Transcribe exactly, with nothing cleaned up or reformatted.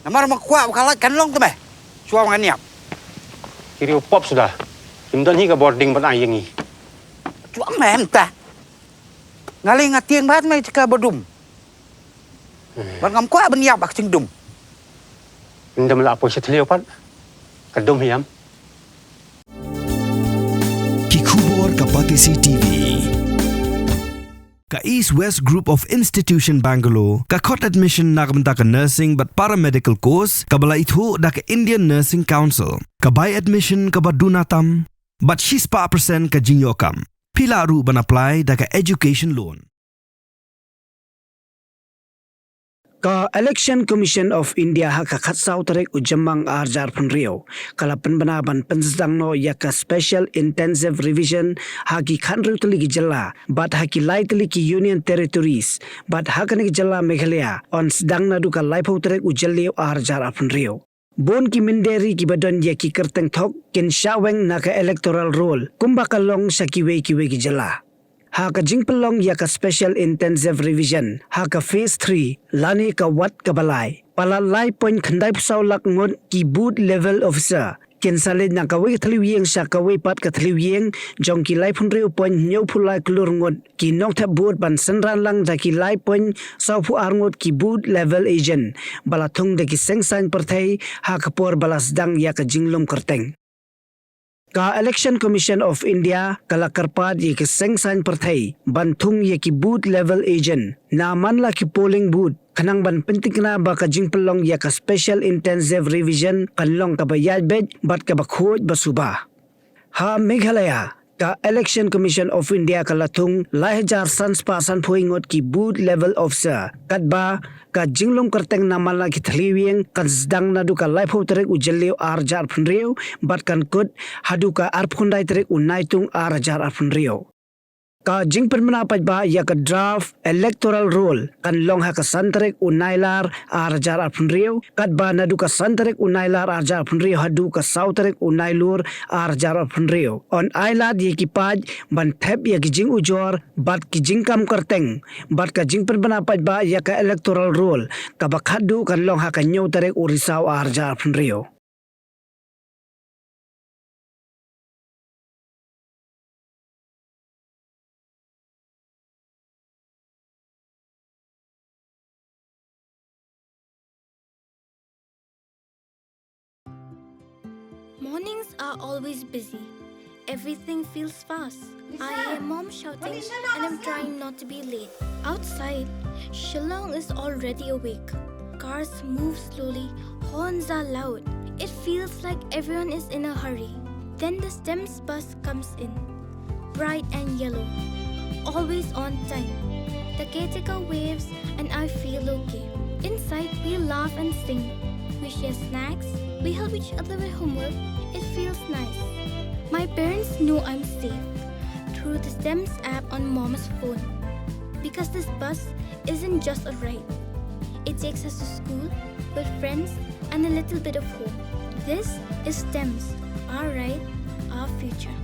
Namar ma kwah ba ka lait kan long te me. Shuwa ngan ïap. Ki riew pop suda. Kim don hi ka bording ban ai ïa ngi. Chuang me mynta. Nga lei nga tieng bad me ka ba dum. Bad ngam kwah ban ïap bad ka jingdum. Ynda me la poi sha thliew pat. Ka dum hiam. Ki khubor ka Batesi T V. Ka East West Group of Institution Bangalore ka khot admission na ka bynta ka nursing bad paramedical course kaba la ithuh da ka Indian Nursing Council. Ka bai admission kaba duna tam bad shispah percent ka jingïoh kam. Phi lah ruh ban apply da ka education loan. Ka Election Commission of India ha ka khatsaw tarik u Jymmang arhajar arphew hynriew ka la pynbna ban pynsdang noh ïa ka Special Intensive Revision ha ki khathynriew tylli ki jylla bad ha ki lai tylli ki Union Territories bad ha kane ka jylla Meghalaya yn sdang naduh ka laiphew tarik u Jylliew arhajar arphew hynriew. Bun ki mynder kiba don ïa ki kyrteng thok kin shah weng na ka electoral roll kumba ka long sha kiwei kiwei ki jylla. Ha ka jingpynlong ïa ka Special Intensive Revision ha ka Phase three lane ka wat kaba lai, palat lai point khyndai phew saw lak ngut ki Booth Level Officer kin sa leit na kawei ka thliew ïing sha kawei pat ka thliew ïing jong ki laiphew hynriew point hynñiew phew lai klur ngut ki nongthep booth ban synran lang da ki lai point saw phew ar ngut ki Booth Level Agent ba la thung da ki seng saiñ pyrthei ha ka por ba la sdang ïa ka jinglum kyrteng. Ka Election Commission of India ka la kyrpad ïa ki seng saiñ pyrthei ban thung ïa ki Booth Level Agent na man la ki polling booth khnang ban pyntikna ba ka jingpynlong ïa ka Special Intensive Revision kan long kaba ïaid beit bad kaba khuid ba suba. Ha Meghalaya, ka Election Commission of India ka la thung lai hajar san spah san phew ngut ki Booth Level Officer, katba ka jinglum kyrteng na man la ki thliew ïing kan sdang naduh ka laiphew tarik u Jylliew arhajar arphew hynriew bad kan kut haduh ka arphew khyndai tarik u Naitung arhajar arphew hynriew. Ka jingpynbna paidbah ïa ka draft electoral roll kan long ha ka san tarik u Nailar arhajar arphew hynriew, katba naduh ka san tarik u Nailar arhajar arphew hynriew haduh ka saw tarik u Nailur arhajar arphew hynriew yn ailad ïa ki paid ban thep ïa ki jingujor bad ki jingkam kyrteng bad ka jingpynbna paidbah ïa ka electoral roll kaba khatduh kan long ha ka hynñiew tarik u Risaw arhajar arphew hynriew. Mornings are always busy. Everything feels fast. I hear mom shouting and I'm trying not to be late. Outside, Shillong is already awake. Cars move slowly, horns are loud. It feels like everyone is in a hurry. Then the STEMS bus comes in. Bright and yellow. Always on time. The caretaker waves and I feel okay. Inside, we laugh and sing. We share snacks. We help each other with homework. It feels nice. My parents know I'm safe through the STEMS app on mom's phone. Because this bus isn't just a ride. It takes us to school, with friends, and a little bit of hope. This is STEMS, our ride, our future.